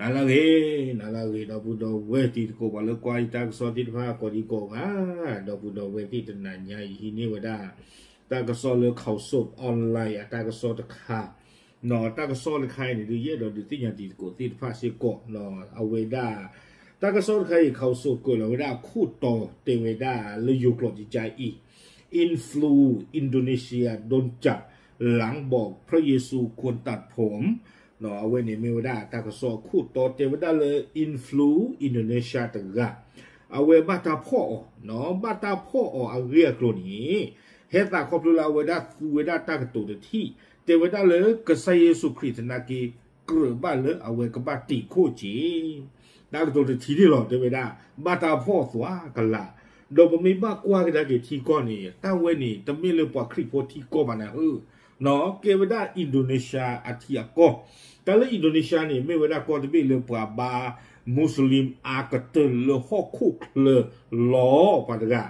နၤလၢအဂ့ၤ, နၤလၢအဂ့ၤ ဒီပုၢ်ဒီဝဲၢ်တံၤသကိး ပှၤလၢကွၢ်ယတၢ်ကစီၣ်သ့ၣ်တဖၣ်ကိးဒံကိးဂၤ, ဒီပုၢ်ဒီဝဲၢ်သ့ၣ်တနၤညါအံၤ ဟံးန့ၢ်ဝဲဒၣ် တၢ်ကစီၣ်လၢ Khaosod Online အတၢ်ကစီၣ်တခါ, တၢ်ကစီၣ်တခါအံၤန့ၣ်ဒုး ယအဲၣ်ဒိးဒုးသ့ၣ်ညါတံၤသကိးသ့ၣ်တဖၣ်စ့ၢ်ကီး, အဝဲဒၣ် တၢ်ကစီၣ်တခါအံၤ Khaosod ကွဲးလီၤဝဲဒၣ်အခိၣ်တီတဲဝဲဒၣ်လၢယိၤကျိာ်ကကါအံၤ, အံၣ်ဖလူ Indonesia ဒိၣ်ကၠး လၢဘီၣ် พระเยซูควรตัดผม အဝဲန့ၣ်မ့ၢ်ဝဲဒၣ်တၢ်ကစီၣ်အခိၣ်တီတဲဝဲဒၣ်လၢ အံၣ်ဖလူ Indonesia တဂၤ, အဝဲဘၣ်တၢ်ဖီၣ်အီၤ, ဘၣ်တၢ်ဖီၣ်အီၤအဂ့ၢ်အကျိၤန့ၣ် ဟဲသးခီဖျိလၢအဝဲဒၣ်သူဝဲဒၣ်တၢ်ကတိၤတထံၣ်, တဲဝဲဒၣ်လၢကစၢ်ယ့ၣ်ၡူးခရံာ်သနာ်က့ ကြၢးဘၣ်လၢအဝဲကဘၣ်တံာ်ခိၣ်က့ၤ တၢ်ကတိၤတထံၣ်န့ၣ်လီၤ. တဲဝဲဒၣ် ဘၣ်တၢ်ဖီၣ်သွါကလာ်, ဒီးပမ့ၢ်ဘၣ်ကွၢ်ကဒါက့ၤထံကီၢ်န့ၣ် တၢ်ဝဲန့ၣ် တမ့ၢ်လၢပှၤခရံာ်ဖိထံကီၢ်ဘၣ်နၤဧၢ, ကဲဝဲဒၣ် Indonesia အထံအကီၢ်, တၢ်လၢ Indonesia န့ၣ် မ့ၢ်ဝဲဒၣ်ကီၢ်တဘ့ၣ်လၢပှၤဘါ Muslim အါကတၢၢ်လၢဟီၣ်ခိၣ်ချၢလီၤ ပှၤတဂၤ,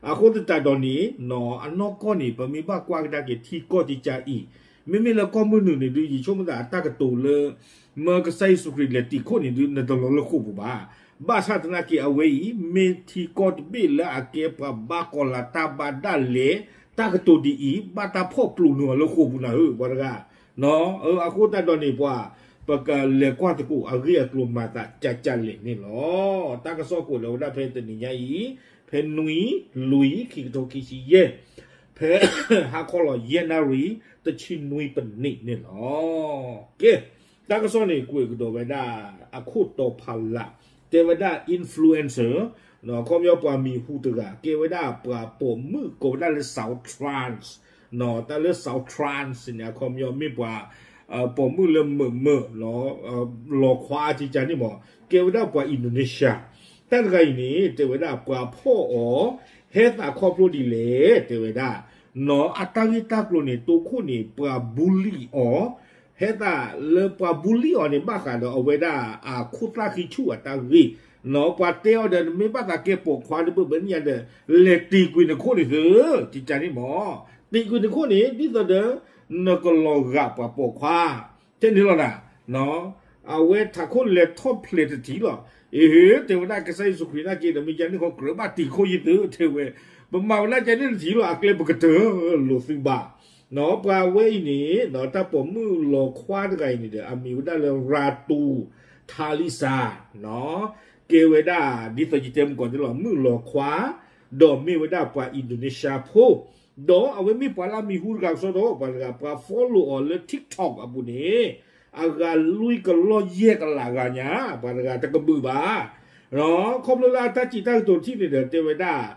အဃိသတးဒီးန့ၣ် အနီၢ်ကီၢ်န့ၣ် ပမ့ၢ်ဘၣ်ကွၢ်ကဒါက့ၤထံကီၢ်ကကါအံၤ, မ့မ့ၢ်လၢကီၢ်မုၢ်နုာ်န့ၣ်ဒုး ယဆိကမိၣ်သးအတၢ်ကတိၤလၢ မၢကစၢ်ယ့ၣ်ၡူးခရံာ်လဲၤတံာ်ခိၣ်န့ၣ်ဒုး နတလီၤလၢဃိာ်ပူၤဘၣ်. ဘၣ်ဆၣ်သနာ်က့အဝဲအံၤ မ့ၢ်ထံကီၢ်တဘ့ၣ်လၢအကဲပှၤဘါကီၤလၤတၢ်ဘါဒၣ်လဲာ် တၢ်ကတိၤဒ်အံၤ ဘၣ်တၢ်ဖီၣ်ပျိးနုာ်အီၤလၢဃိာ်ပူၤနၤဧၢ ပှၤတဂၤ, အဃိသတးဒီးန့ၣ် ပှၤပကလဲၤကွၢ်သကိးအဂ့ၢ်အကျိၤမၤသးကကါလဲၣ်န့ၣ်လီၤ. တၢ်ကစီၣ်ကွဲးလီၤဝဲဒၣ်ဖဲတနံၤညါအံၤ ဖဲနွံ လွံၢ် ခံကထိခံဆံယဲၢ်, ဖဲဟါခီလီၤ ယဲၢ်နၣ်ရံၣ် တဆံနွံပနံးန့ၣ်လီၤ. ကဲ, တၢ်ကစီၣ်န့ၣ်ကွဲးကဒီးဝဲဒၣ် အခိၣ်တီဖးလး, တဲဝဲဒၣ် influencer, အခီပညီပှၤမံၤဟူတဂၤ ကဲဝဲဒၣ်ပှၤပိာ်မုၣ်ကိးဝဲဒၣ်လၢ South Trans, တၢ်လၢ South Trans န့ၣ် အခီပညီမ့ၢ်ပှၤ ပိာ်မုၣ်လၢမုာ်မုာ် လီၤခွါကကါန့ၣ်မး, ကဲဝဲဒၣ်ပှၤ Indonesia တၢ်တဂၤအံၤန့ၣ် တဲဝဲဒၣ်ပှၤဖီၣ်အီၤ ဟဲသးခီဖျိဒ်လဲၣ် တဲဝဲဒၣ်, အတၢ်ဂ့ၢ်တၢ်ကျိၤန့ၣ် တိခိၣ်န့ၣ် ပှၤ bully အီၤ, ဟဲသးလၢပှၤ bully အီၤန့ၣ် ဘၣ်ဃးဒီးအဝဲဒၣ်အခိၣ်သၣ်ဃံဆူၣ်အတၢ်ဂ့ၢ်, ပှၤတဲအီၤဒီး နမ့ၢ်ဘၣ်သးကဲပိာ်ခွါတဘၣ်ဘၣ်န့ၣ်ဒီး လဲၤတံာ်ကွံာ်နခိၣ်န့ၣ်သု, ကကါန့ၣ်မး, တံာ်ကွံာ်နခိၣ်န့ၣ် ဒ်သိးဒီး နကလီၤဂာ်ပှၤပိာ်ခွါ ထဲန့ၣ်လီၤနၤ, အဝဲထးခိၣ်လဲၤထီၣ်ဖျဲးတထံၣ်လီၤ. အ့ဟ့, တဲဝဲဒၣ်ကစၢ်ယ့ၣ်ၡူးခရံာ်နာ်က့ဒီး မ့ၢ်ကန့ၣ်ဃီကြၢးဘၣ်တံာ်ခိၣ်ယသု တဲဝဲ, ပမၤဝဲဒၣ်ကန့ၣ်တထံၣ်လီၤ အကျဲပကတၢၢ်လိာ်သုဘၣ်. ပှၤဝဲအံၤန့ၣ် တၢ်ပိာ်မုၣ်လီၤခွါတဂၤအံၤန့ၣ်ဒီး အမံၤဝဲဒၣ်လၢ ရၤတူ ထါလံစၤ ကဲဝဲဒၣ် ဒ်သိးယတဲမုၢ်ကီၢ်န့ၣ်လီၤ မုၣ်လီၤခွါ, ဒီးမ့ၢ်ဝဲဒၣ်ပှၤ Indonesia ဖိ, ဒီးအဝဲမ့ၢ်ပှၤလၢအမံၤဟူတဂၤကစီဒီး ပှၤတဂၤ ပှၤ follow အီၤလၢ TikTok အပူၤန့ၣ် အဂၤလွံၢ်ကလီၢ်ယဲၢ်ကလးဂၤညါ ပှၤတဂၤတကဘုးဘၣ်. ခီဖျိလၢအတၢ်စံးတၢ်ကတိၤတထံၣ်န့ၣ်ဒီး တဲဝဲဒၣ်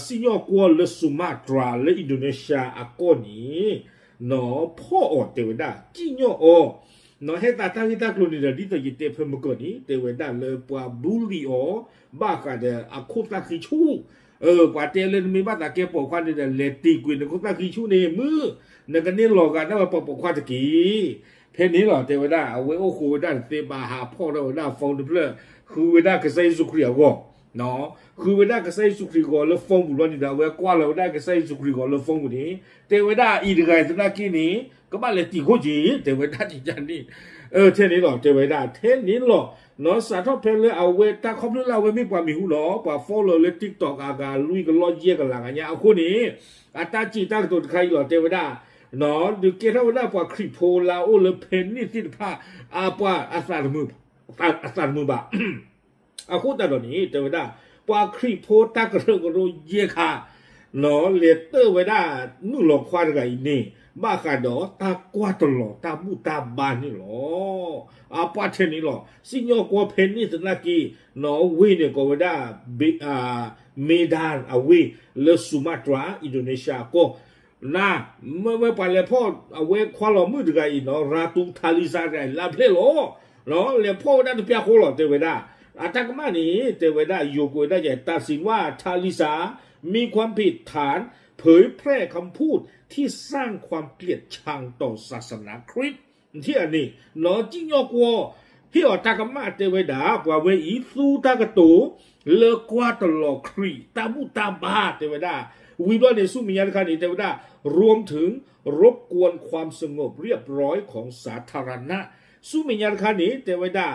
စံၣ်ညီၣ်ကွီၢ်လၢ Sumatra လၢ Indonesia အကီၢ်န့ၣ် ဖီၣ်အီၤတဲဝဲဒၣ် စံၣ်ညီၣ်အီၤ ဟဲသးတၢ်ဂ့ၢ်တၢ်ကျိၤန့ၣ်ဒီး ဒ်သိးယတဲဖဲမုၢ်ကီၢ်န့ၣ် တဲဝဲဒၣ်လၢပှၤ bully အီၤ ဘၣ်ဃးဒီးအခိၣ်သၣ်ဃံဆူၣ်, ပှၤတဲလၢနမ့ၢ်ဘၣ်သးကဲပိာ်ခွါန့ၣ်ဒီး လဲၤတံာ်ကွံာ်နခိၣ်သၣ်ဃံဆူၣ်န့ၣ် မုၢ် နကန့ၢ်လီၤဂာ်ဒၣ်ဝဲပှၤပိာ်ခွါတက့ၢ်. ဖဲန့ၣ်လီၤ တဲဝဲဒၣ် အဝဲအိၣ်ဃိဝဲဒၣ်တသ့ဘၣ် ဟးဖီၣ်ထီၣ်ဝဲဒၣ် phone တဖျၢၣ် ဃုဝဲဒၣ်ကစၢ်ယ့ၣ်ၡူးခရံာ်အဂီၢ် ဃုဝဲဒၣ်ကစၢ်ယ့ၣ်ၡူးခရံာ်ဂီၤလၢ phone ပူၤလီၤန့ၣ်ဒီး အဝဲကွၢ်လီၤဝဲဒၣ်ကစၢ်ယ့ၣ်ၡူးခရံာ်ဂီၤလၢ phone ပူၤန့ၣ် တဲဝဲဒၣ်အံၤတဂၤသနာ်က့န့ၣ် ကဘၣ်လဲၤတံာ်ခိၣ်က့ၤ တဲဝဲဒၣ်န့ၣ် ထဲန့ၣ်လီၤ တဲဝဲဒၣ် ထဲန့ၣ်လီၤ စးထီၣ်ဖဲလၢအဝဲတၢ်ခီဖျိလၢအဝဲမ့ၢ်ပှၤမံၤဟူလီၤ ပှၤ follow လၢ TikTok အဂၤလွံၢ်ကလီၢ်ယဲၢ်ကလးဂၤညါအဃိန့ၣ် အတၢ်စံးတၢ်ကတိၤတခါအံၤလီၤ တဲဝဲဒၣ် ဒုးကဲထီၣ်ဝဲဒၣ်ပှၤခရံာ်ဖိလၢအအိၣ်လၢဖဲန့ၣ်သ့ၣ်တဖၣ် အပှၤအသးတမုာ်ဘၣ် အဃိသတးဒီးန့ၣ် တဲဝဲဒၣ် ပှၤခရံာ်ဖိတၢ်ကရၢကရိယဲၢ်ခါ လဲၤတၢၢ်ဝဲဒၣ်မုၣ်လီၤခွါတဂၤအံၤန့ၣ် ဘၣ်ဃးဒီးတၢ်ကွၢ်တလီၤတၢ်ဘူၣ်တၢ်ဘါန့ၣ်လီၤ. အပှၤထဲန့ၣ်လီၤ စံၣ်ညီၣ်ကွီၢ်ဖဲန့ၣ်သနာ်က့ ဝ့ၢ်န့ၣ်ကိးဝဲဒၣ် Medan အဝ့ၢ် လၢ Sumatra Indonesia အကီၢ် နၤ မ့ၢ်ဝဲပှၤလဲၤဖီၣ် အဝဲခွါလီၤမုၣ်တဂၤအံၤနီၤ ရၤတူထါလံစၤတဂၤအံၤ လၢအဖျဲၣ်လီၤ လဲၤဖီၣ်ဝဲဒၣ်တပျၢ်ဃီလီၤ တဲဝဲဒၣ် အတၢ်ကမၣ်န့ၣ် တဲဝဲဒၣ် ယိၤကွဲးဝဲဒၣ်ယဲ ตัดสินว่า ทาลิซา มีความผิดฐาน เผยแพร่คำพูดที่สร้างความเกลียดชังต่อศาสนาคริสต์ ထံၣ်အန့ၣ် နီၢ်စံၣ်ညီၣ်ကွီၢ် ဟ့ၣ်အီၤတၢ်ကမၣ်တဲဝဲဒၣ် ပှၤဝဲအံၤ သူတၢ်ကတိၤ လၢကွၢ်တလီၤခရံာ် တၢ်ဘူၣ်တၢ်ဘါတဲဝဲဒၣ် ဝံၤဘျီန့ၣ် ဆူမဲာ်ညါတခါန့ၣ် တဲဝဲဒၣ် รวมถึงรบกวนความสงบเรียบร้อยของสาธารณะ ဆူမဲာ်ညါတခါန့ၣ် တဲဝဲဒၣ်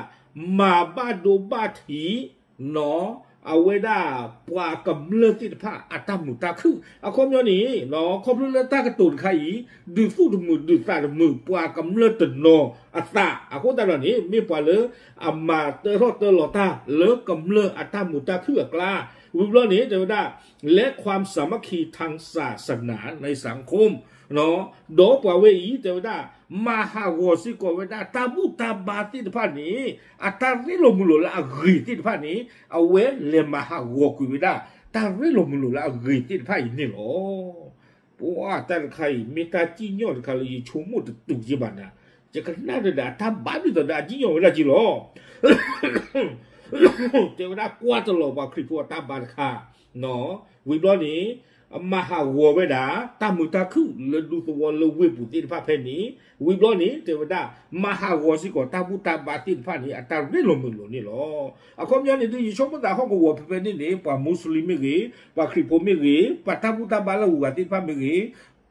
မၤဘၣ်ဒိဘၣ်ထံး အဝဲဒၣ်ပှၤကမျၢၢ်သ့ၣ်တဖၣ်အတၢ်မုာ်တၢ်ခုၣ် အခီပညီန့ၣ် ခီဖျိလၢတၢ်ကတိၤတခါအံၤ ဒုးသူၣ်တမုာ်ဒုးသးတမုာ် ပှၤကမျၢၢ်တနီၤအသး အဃိသတးဒီးန့ၣ် မ့ၢ်ပှၤလၢအမၤတၢထီၣ်တၢလီၤတၢ်လၢကမျၢၢ်အတၢ်မုာ်တၢ်ခုၣ်အကျါ ဝံၤဘျီန့ၣ် တဲဝဲဒၣ် และความสามัคคีทางศาสนาในสังคม ဒီးပှၤဝဲအံၤ တဲဝဲဒၣ် မၤဟးဂီၤစ့ၢ်ကီးဝဲဒၣ်တၢ်ဘူၣ်တၢ်ဘါသ့ၣ်တဖၣ်န့ၣ် အတၢ်ရ့လိာ်မုာ်လိာ်လၢအဂ့ၤသ့ၣ်တဖၣ်န့ၣ် အဝဲလဲၤမၤဟးဂီၤကွံာ်ဝဲဒၣ် တၢ်ရ့လိာ်မုာ်လိာ်လၢအဂ့ၤသ့ၣ်တဖၣ်အံၤန့ၣ်လီၤ. ပှၤတၢ်တခါအံၤ မ့ၢ်တၢ်စံၣ်ညီၣ်တခါလၢယဆိကမိၣ်တတုၤက့ဘၣ်နၤ, ယကနၣ်ဒီးအတၢ်ဘါဒ်သိးဒီးအစံၣ်ညီၣ်ဝဲဒၣ်က့လီၤ. တဲဝဲဒၣ်ကွၢ်တလီၤပှၤခရံာ်ဖိအတၢ်ဘါတခါ, ဝံၤဘျီန့ၣ် မၤဟးဂီၤဝဲဒၣ် တၢ်မုာ်တၢ်ခုၣ်လၢဒူသဝီလၢဝ့ၢ်ပူၤသ့ၣ်တဖၣ်ဖဲန့ၣ်, ဝံၤဘျီန့ၣ် တဲဝဲဒၣ် မၤဟးဂီၤစ့ၢ်ကီးတၢ်ဘူၣ်တၢ်ဘါသ့ၣ်တဖၣ်န့ၣ် အတၢ်ရ့လိာ်မုာ်လိာ်န့ၣ်လီၤ. အခီပညီန့ၣ်ဒုး ယဆိကမိၣ်သးဟီၣ်ကဝီၤဖဲဖဲန့ၣ်န့ၣ် ပှၤမူစလံမ့ၢ်ဂ့ၤ, ပှၤခရံာ်ဖိမ့ၢ်ဂ့ၤ, ပှၤတၢ်ဘူၣ်တၢ်ဘါလၢအဂုၤအဂၤသ့ၣ်တဖၣ်မ့ၢ်ဂ့ၤ,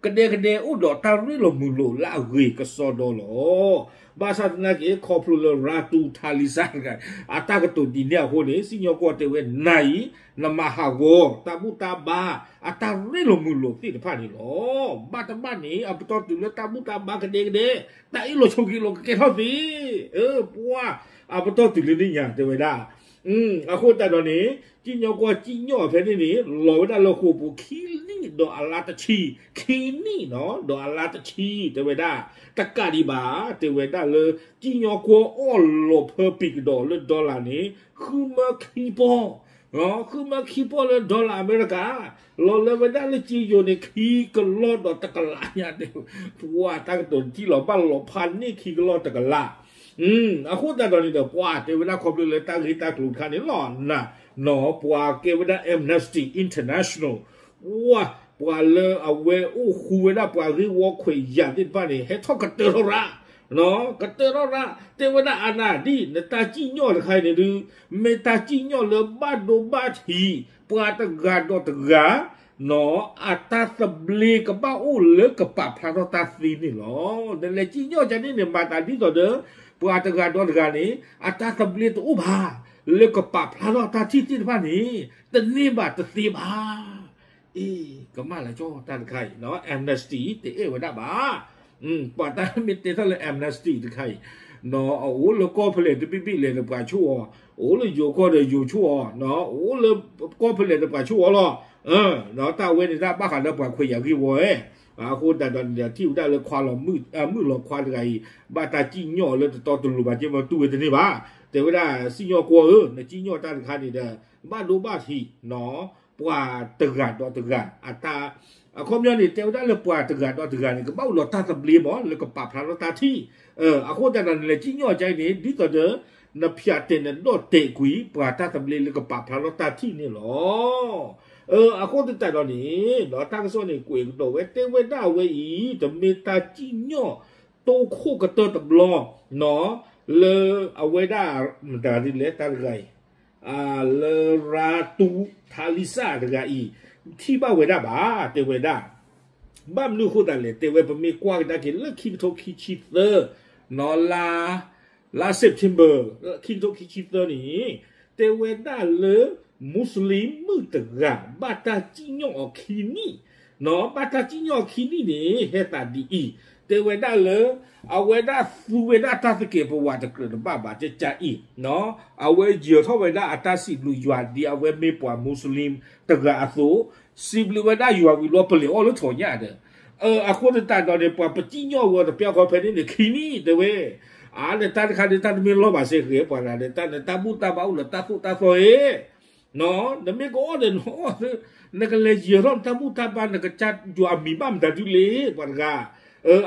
ကဒဲကဒဲအိၣ်ဒီးတၢ်ရ့လိာ်မုာ်လိာ်လၢအဂ့ၤကစီဒီလီၤ. ဘၣ်ဆၣ်သနာ်က့ ခီဖျိလၢရၤတူၤထါလံစၢ်တဂၤ အတၢ်ကတိၤဒ်န့ၣ်အဃိန့ၣ် စံၣ်ညီၣ်ကွီၢ်တဲဝဲနၤအံၤ နမၤဟးဂီၤ တၢ်ဘူၣ်တၢ်ဘါ အတၢ်ရ့လိာ်မုာ်လိာ်သ့ၣ်တဖၣ်န့ၣ်လီၤ. ဘၣ်တဘၣ်န့ၣ် အပတီၢ်တုၤလၢတၢ်ဘူၣ်တၢ်ဘါကဒဲကဒဲ တၢ်အ့ၣ်လိာ်ဆိးက့လိာ်ကကဲထီၣ်သ့, ပှၤ အပတီၢ်တုၤလၢန့ၣ်ညါ တဲဝဲဒၣ် အဃိသတးဒီးန့ၣ် စံၣ်ညီၣ်ကွီၢ်စံၣ်ညီၣ်ဖဲန့ၣ်န့ၣ် လီၤဝဲဒၣ်လၢဃိာ်ပူၤခံနံၣ်ဒီးအလါတဆံ, ခံနံၣ်နီၤ ဒီးအလါတဆံ တဲဝဲဒၣ် တကးဒံးဘၣ် တဲဝဲဒၣ်လၢ စံၣ်ညီၣ်ကွီၢ်အီၣ်လီၤဖၢပံၤကဒီးလၢ dollar န့ၣ် ဃုမၢခံပီၢ်, ဃုမၢခံပီၢ်လၢ dollar အမဲရကၤ, လီၤလၢဝဲဒၣ်လၢစ့ယိၤန့ၣ် ခံကလီၢ်ဒီးတကလးညါတဲ, ပှၤတၢ်ကတိၤတထံၣ်လီၤ ဘၣ်လီၤဖးန့ၢ်ခံကလီၢ်တကလး အဃိသတးဒီးန့ၣ်ဒီး ပှၤတဲဝဲဒၣ်ခီဖျိလၢတၢ်ဂ့ၢ်တၢ်ကျိၤတခါန့ၣ်လီၤနၤ, နီၤ ပှၤကဲဝဲဒၣ် Amnesty International ပှၤ ပှၤလၢအဝဲအိၣ်ဃူဝဲဒၣ်ပှၤဂ့ၢ်ဝီခွဲးယာ်သ့ၣ်တဖၣ်န့ၣ် ဟဲထီၣ်ကတၢၢ်ထီၣ်ရၣ်, ကတၢၢ်ထီၣ်ရၣ် တဲဝဲဒၣ်အနၤဒ် နတၢ်စံၣ်ညီၣ်တခါအံၤန့ၣ်ဒုး မ့ၢ်တၢ်စံၣ်ညီၣ်လၢဘၣ်ဒိဘၣ်ထံး ပှၤတဂၤဒီးတဂၤ နီၤ အတၢ်သဘျ့ကဘၣ်အိၣ်လၢကပာ်ဖျါထီၣ်တၢ်သ့န့ၣ်လီၤ. နလဲၤစံၣ်ညီၣ်ကန့ၣ်န့ၣ် မၤသးဒ်သိးဒီး ပှၤတဂၤဒီးတဂၤန့ၣ် အတၢ်သဘျ့တအိၣ်ဘၣ် လၢကပာ်ဖျါထီၣ်တၢ်ထံၣ်သ့ၣ်တဖၣ်န့ၣ် တန့ၢ်ဘၣ်တသ့ဘၣ်. အ့ ကမၣ်လၢကၠီတၢ်တခါအံၤ Amnesty တအဲၣ်ဝဲဒၣ်ဘၣ်. ပှၤတၢ်မ့ၢ်တဲထီၣ်လၢ Amnesty တခါအံၤ နီၤ အအိၣ်လၢကီၢ်ဖဲလဲၣ်တဘ့ၣ်ဘ့ၣ်လဲၣ်ဒီးပှၤဆိၣ်အီၤ, အအိၣ်လၢယိၤကီၢ်ဒီးယိၤဆိၣ်အီၤ, အအိၣ်လၢကီၢ်ဖဲလဲၣ်ဒီးပှၤဆိၣ်အီၤလီၤ. တၢ်ဝဲန့ၣ်တၢ်ဘၣ်ဃးလၢပှၤခွဲးယာ်ဂ့ၢ်ဝီဧဲ, အဃိသတးဒီးန့ၣ်ဒီး ထံၣ်ဝဲဒၣ်လၢခွါလီၤ မုၣ်လီၤခွါတဂၤအံၤ ဘၣ်တၢ်စံၣ်ညီၣ်လၢတတီတလိၤဘၣ်က့ မ့ၢ်တူၢ်ဝဲတန့ၢ်ဘၣ်. တဲဝဲဒၣ် စံၣ်ညီၣ်ကွီၢ်ဧၢ, နစံၣ်ညီၣ်တၢ်တခါန့ၣ်ဒီး ဘၣ်ဒိဘၣ်ထံး နီၤ ပှၤတဂၤဒီးတဂၤ အတၢ် အခီပညီန့ၣ် တဲဝဲဒၣ်လၢပှၤတဂၤဒီးတဂၤန့ၣ် ကဘၣ်အိၣ်ဒီးတၢ်သဘျ့မး လၢကပာ်ဖျါထီၣ်တၢ်ထံၣ်. အဃိသတးဒီး နလဲၤစံၣ်ညီၣ်ကန့ၣ် ဒ်သိးဒီး နဖၠးတဲာ်နဒီၣ်တဲာ်ကွံာ် ပှၤတၢ်သဘျ့လၢကပာ်ဖျါထီၣ်တၢ်ထံၣ်န့ၣ်လီၤ. အဃိသတးဒီးန့ၣ် ဒီးတၢ်ကစီၣ်န့ၣ် ကွဲးကဒီးဝဲ တဲဝဲဒၣ်အဝဲအံၤ တမ့ၢ်တၢ်စံၣ်ညီၣ်တိခိၣ်ကတၢၢ်တဘျီ နီၤ လၢအဝဲဒၣ် မတၤဒ်လဲၣ်တၢ်တဂၤအံၤ လၢရၤတူထါလံစၢ်တဂၤအံၤ ထံၣ်ဘၣ်ဝဲဒၣ်ဘၣ် တဲဝဲဒၣ်. ဘၣ်မနုၤအဃိသတးလဲၣ် တဲဝဲ ပမ့ၢ်ကွၢ်ကဒါက့ၤလၢခံကထိခံဆံသၢ နီၤ လါ လါ September ခံကထိခံဆံသၢန့ၣ် တဲဝဲဒၣ်လၢ မူစလ့ၣ်မုၣ်တဂၤ ဘၣ်တၢ်စံၣ်ညီၣ်အီၤခံနံၣ် နီၤ ဘၣ်တၢ်စံၣ်ညီၣ်အီၤခံနံၣ်န့ၣ် ဟဲသးဒ်အံၤ တဲဝဲဒၣ်လၢ အဝဲဒၣ်သူဝဲဒၣ်တၢ်သကဲးပဝးတကြၢးတဘၣ်ဘၣ်ကကအံၤ အဝဲယၢၤထီၣ်ဝဲဒၣ်အတၢ်စံးဘျုးယွၤဒ်အဝဲမ့ၢ်ပှၤမူစလ့ၣ်တဂၤအသိး စံးဘျုးဝဲဒၣ်ယွၤဝံၤလီၤပလဲၤအီၣ်လၢထိးညၣ်ဒီး အဃိသတးဒီးန့ၣ် ပှၤပစံၣ်ညီၣ်ဝဲတပျၢ်ဃီဖဲန့ၣ်န့ၣ် ခံနံၣ်တဲဝဲ အါ နတၢ်တခါန့ၣ် တၢ်တမ့ၢ်လီၢ်ဘၣ်စ့ၢ်ကီး ပှၤတဂၤန့ၣ် တၢ်နတၢ်ဘူၣ်တၢ်ဘါအိၣ်လၢတၢ်သိၣ်တၢ်သီဧါ နမ့ၢ်ကအိၣ်ဒီးနအိၣ် နကလဲၤယၢၤထီၣ်နတၢ်ဘူၣ်တၢ်ဘါ နကစၢ်ယွၤအမံၤဘၣ်မတၤဒုလဲၣ် ပှၤတဂၤ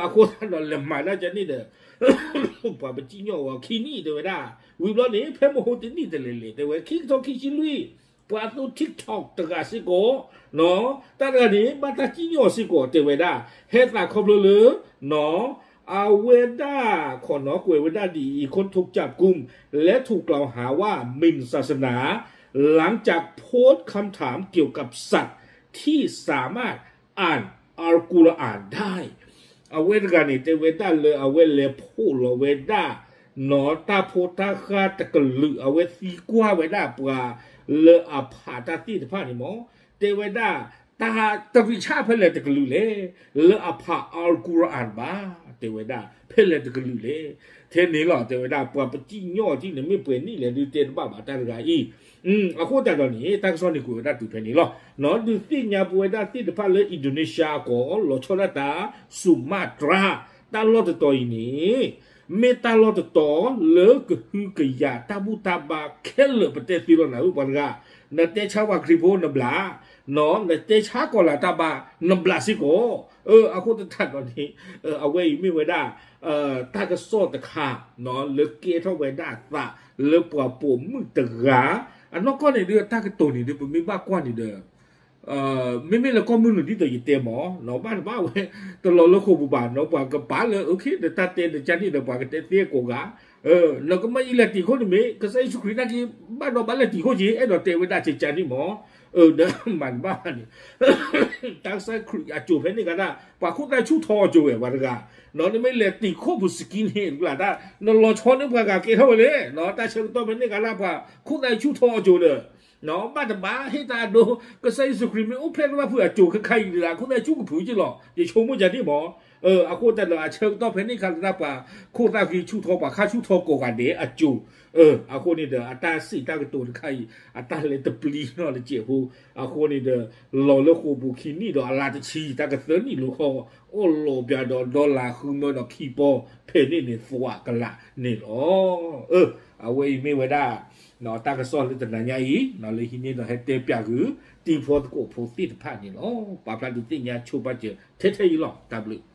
အဃိသတးဒီးလဲၤမၤဒၣ်ကန့ၣ်ဒီး ပှၤပစံၣ်ညီၣ်ဝဲခံနံၣ်တဲဝဲဒၣ် ဝံၤဘျီန့ၣ် ဖဲမဟိတနံၣ်တလဲၤလဲၤ တဲဝဲ ခံကထိခံဆံလွံၢ် ပှၤအသိး TikTok တဂၤစ့ၢ်ကီး တၢ်တဂၤန့ၣ် ဘၣ်တၢ်စံၣ်ညီၣ်စ့ၢ်ကီး တဲဝဲဒၣ် ဟဲသးခီဖျိလၢ အဝဲဒၣ် ခိးနီၣ်ကွဲးဝဲဒၣ်ဒ်အံၤ คนถูกจับกุมและถูกกล่าวหาว่าหมิ่นศาสนา หลังจากโพสต์คำถามเกี่ยวกับสัตว์ที่สามารถอ่านอัลกุรอานได้ အဝဲတဂၤန့ၣ် တဲဝဲဒၣ်လၢအဝဲလဲၤဖှိၣ်လီၤဝဲဒၣ် နီၢ်တၢ်ဖိတၢ်ဃၢ်တကလုာ် အဝဲသံကွၢ်ဝဲဒၣ်ပှၤလၢအဖးတၢ်သ့ၣ်တဖၣ်န့ၣ်မ့ၢ်, တဲဝဲဒၣ် တၢ်တရံးဆၣ်ဖဲလဲၣ်တကလုာ်လဲၣ်, လၢအဖး Al Quran ဘၣ်, တဲဝဲဒၣ် ဖဲလဲၣ်တကလုာ်လဲၣ်, ထဲန့ၣ်လီၤ တဲဝဲဒၣ် ပှၤပစံၣ်ညီၣ်ထံန့ၣ် မ့ၢ်ပှဲၤနံၣ်လဲၣ်ဒုးတဲတဘၣ်ဘၣ်တၢ်တဂၤအံၤ အဃိသတးဒီးန့ၣ် တၢ်ကစီၣ်န့ၣ်ကွဲးဝဲဒၣ်တုၤဖဲန့ၣ်လီၤ. နီၢ်ဒုးသ့ၣ်ညါပဝဲဒၣ်သ့ၣ်တဖၣ်လၢ Indonesia အကီၢ် လီၤဆီဒၣ်တၢ် Sumatra တၢ်လီၢ်တတီၤအံၤန့ၣ် မ့ၢ်တၢ်လီၢ်တတီၤလၢကဟုကယာ်တၢ်ဘူၣ်တၢ်ဘါခဲလၢာ် ပတဲသ့လီၤနၤဧၢ ပှၤတဂၤ, နတဲဆါပှၤခရံာ်ဖိနဘျး, နတဲဆါကီၤလၤတၢ်ဘါနဘျးစ့ၢ်ကီး, အဃိသတးဒီးန့ၣ် အဝဲအံၤမ့ၢ်ဝဲဒၣ် တၢ်ကစီၣ်တခါ လၢကဲထီၣ်ဝဲဒၣ်အသးလၢပှၤပိာ်မုၣ်တဂၤ အနီၢ်ကီၢ်န့ၣ်ဒီး တၢ်ကတိၤန့ၣ်ဒီး ပမ့ၢ်ဘၣ်ကွၢ်န့ၣ်ဒီး မ့မ့ၢ်လၢကီၢ်မုၢ်နုာ်ဒ်သိးယတဲမ့ၢ် ဘၣ်တဘၣ်ဝဲ တလီၤလၢဃိာ်ပူၤဘၣ်နီၤ ပှၤကပာ်လၢ okay ဒီးတၢ်တဲနကၢ်န့ၣ်ဒီး ပှၤကတဲသ့ကိးဂၤ, နကမၢယလဲၤတံာ်ခိၣ်န့ၣ်မ့ၢ် ကစၢ်ယ့ၣ်ၡူးခရံာ်နာ်က့ ဘၣ်ဒီးဘၣ်လဲၤတံာ်ခိၣ်က့ အဲၣ်ဒိးတဲဝဲဒၣ်ကၢ်န့ၣ်မ့ၢ်, ဒီးမၤတဘၣ်ဘၣ်န့ၣ် တၢ်ကစၢ်ခရံာ်အစိၤဖဲန့ၣ်ကဒၣ် ပှၤခိၣ်သၣ်ဆူၣ်ထီအစိၤဝဲ ပှၤတဂၤ, နမ့ၢ်လဲၤတံာ်ခိၣ်ပူၤစကံန့ၣ် တကျးတၢ် နလီၤဆီန့ၢ်ပှၤဂၤကဲထီၣ်ဝဲလဲၣ်, တၢ်ဆၢကတီၢ်ဖဲန့ၣ်ကဒၣ် ပှၤခိၣ်သၣ်ဆူၣ်ထီအစိၤဒီး ဘၣ်တဘၣ်ဟ့ၣ်တၢ်အဒိ ကစၢ်ယ့ၣ်ၡူးခရံာ်မ့ၢ်အိၣ်ဖျဲၣ်လၢဘၣ်ဖုးအစိၤခဲခါအံၤဒီး ခိၣ်သၣ်ဆူၣ်ကဖုးက့လီၤ ယဆိကမိၣ်ကၢ်န့ၣ်မ့ၢ်, အဃိသတးဒီးအဆၢကတီၢ်ဖဲန့ၣ်ခါလၢတၢ်ပှၤ ခိၣ်သၣ်ဃံဆူၣ်ထီ ပှၤခါဆူၣ်ထီကိးဂၤဒဲးအစိၤ, အဃိန့ၣ်ဒီး အတၢ်စံးတၢ်ကတိၤတခါအံၤ အတၢ်လဲၤတပျံၤနီတစဲးဖိ, အဃိန့ၣ်ဒီး လီၤလၢဃိာ်ပူၤခံနံၣ်ဒီးအလါတဆံ တၢ်ကသၢနံၣ်လိၤဃီ အိၣ်လီၤပၠးဒီး dollar ဃုမၢဒီးခံပီ ဖဲန့ၣ်န့ၣ် သွးကလးန့ၣ်လီၤ. အဝဲအံၤမ့ၢ်ဝဲဒၣ် တၢ်ကစီၣ်လၢတနၤညါအံၤ လၢဟံးန့ၢ်ဒီးဟဲတဲပၠးဃုာ် တံၤဖိသကိးဖိသ့ၣ်တဖၣ်န့ၣ်လီၤ. ပာ်ဖျါဒုးသ့ၣ်ညါဆိပာ်စၢၤထဲထဲအံၤလီၤ. တၢ်ဘျုး